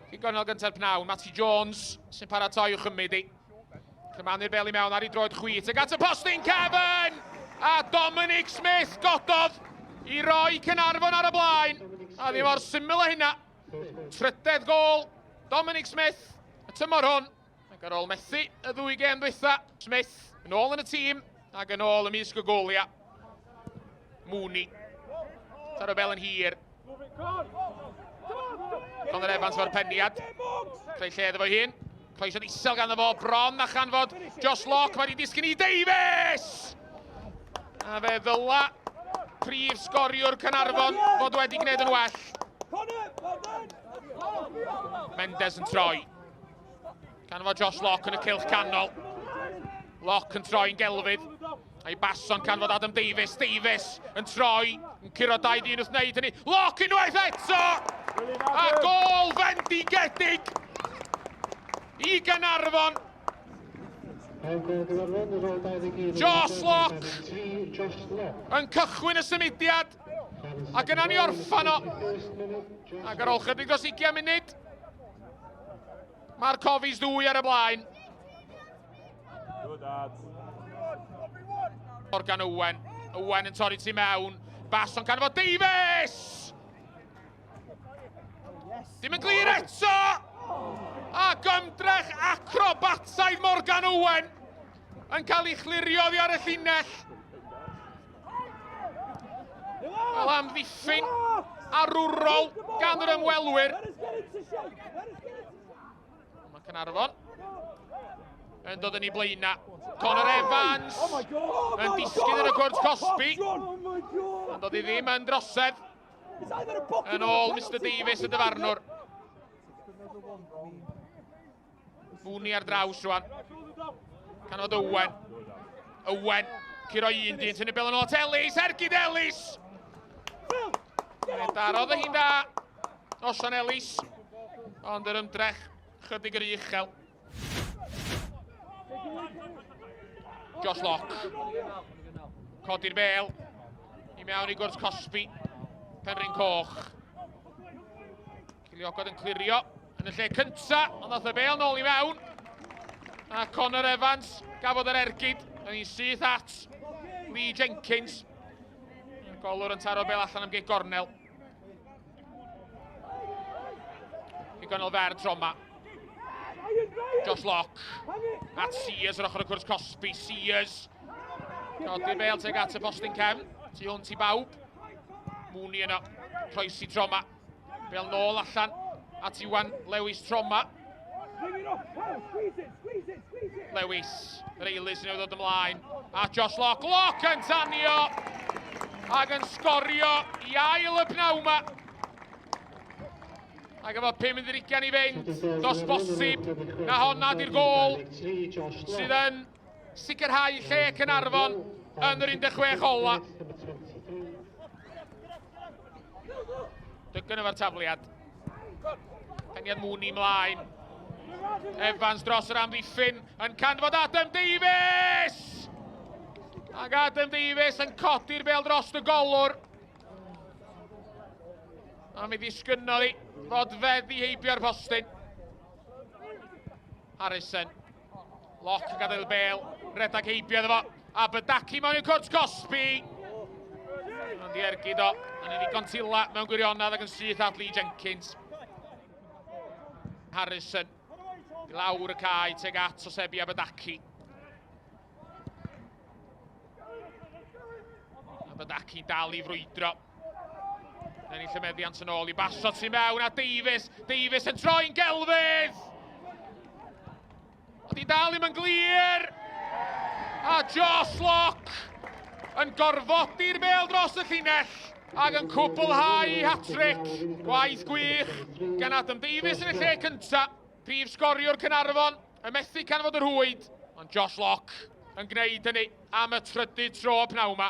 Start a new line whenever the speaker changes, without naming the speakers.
Cic gornel gynta'r pnawn, Matty Jones sy'n paratoi i'w chymryd i. Cymanu'r bel i mewn ar ei droed chwith ag at y postyn cefn! A Dominic Smith gododd i roi Caernarfon ar y blaen. A ddim mor syml â hynna. Trydedd gôl Dominic Smith y tymor hwn. Ac ar ôl methu y ddwy gêm ddwytha, Smith yn ôl yn y tîm ac yn ôl ymysg y goliau. Mooney. Taro bel yn hir. Conor Evans fo'r peniad. Creu lle iddo fo hun. Croesiad isel ganddo fo, bron a chanfod Josh Locke, mae wedi disgyn i Davies! A fe ddyla prif sgoriwr Caernarfon fod wedi gwneud yn well. Mendes yn troi. Canfod Josh Locke yn y cylch canol. Locke yn troi'n gelfydd. A'i bason canfod Adam Davies. Davies yn troi, yn curo dau ddyn wrth wneud hynny. Locke unwaith eto! A gol fendigedig i Gaernarfon. Josh Locke yn cychwyn y symudiad ac yna ni orffan o. Ac ar ôl chydig dros 20 munud, Mae'r Cofis ddwy ar y blaen. Morgan Owen. Owen yn torri tu mewn. Bas o'n canfod Davies! Dim yn glir eto! Ac ymdrech acrobataidd Morgan Owen yn cael ei chlirio oddi ar y llinell. Wel, amddiffyn arwrol gan yr ymwelwyr. Mae Caernarfon yn dod yn ei blaenau. Conor Evans yn disgyn yn y cwrt cosbi. Yn dod i ddim yn drosedd. Yn ôl Mr Davies y dyfarnwr. Mooney ar draws rwan. Canfod Owen. Owen. Curo un dyn, tynnu bel yn ôl at Ellis. Ergyd Ellis! Darodd hi'n dda. Osian Ellis. Ond yr ymdrech chydig yr uchel. Josh Locke. Codi'r bel. I mewn i gwrs Cosby. Penrhyn Coch. Ciliogod yn clirio yn y lle cynta, ond ddath y bel nôl i mewn. A Connor Evans gafodd yr ergyd yn ei syth at Lee Jenkins. Y golwr yn taro bel allan am gig gornel. Gig gornel fer tro yma. Josh Locke at Sears ar ochr y cwrs Cosby. Sears. Codi'r bel teg at y postyn cefn. Tu hwnt i bawb. Mooney yno. Croesi tro yma. Bel nôl allan at Iwan Lewis Troma. Lewis, yr eilydd sy'n ddod ymlaen. A Josh Locke, Locke yn tanio ac yn sgorio i ail y pnawn ma. Ac efo 25 i fynd, dos bosib na honna di'r gôl sydd yn sicrhau lle Caernarfon yn yr 16 ola. Dygon efo'r tafliad. Peniad Mooney mlaen. Evans dros yr amddiffyn yn canfod Adam Davies! Ac Adam Davies yn codi'r bel dros y golwr. A mi ddisgynnodd hi fod feddi heibio'r postyn. Harrison. Lock yn gadael y bel, redag heibio iddo fo. A Bydaki mewn i'r cwrt cosbi. Ond i ergyd o, yn ei ddigon tila mewn gwirionedd ac yn syth at Lee Jenkins. Harrison, i lawr y cae, teg at Osebi Abadaki. Abadaki dal i frwydro. Ennill y meddiant yn ôl i basio tu mewn a Davies. Davies yn troi'n gelfydd! Ond i dal ddim yn glir! A Josh Locke yn gorfodi'r bêl dros y llinell ac yn cwblhau hat-trick. Gwaith gwych gan Adam Davies yn y lle cyntaf. Prif sgoriwr Caernarfon yn methu canfod y rhwyd, ond Josh Locke yn gwneud hynny am y trydydd tro y pnawn yma.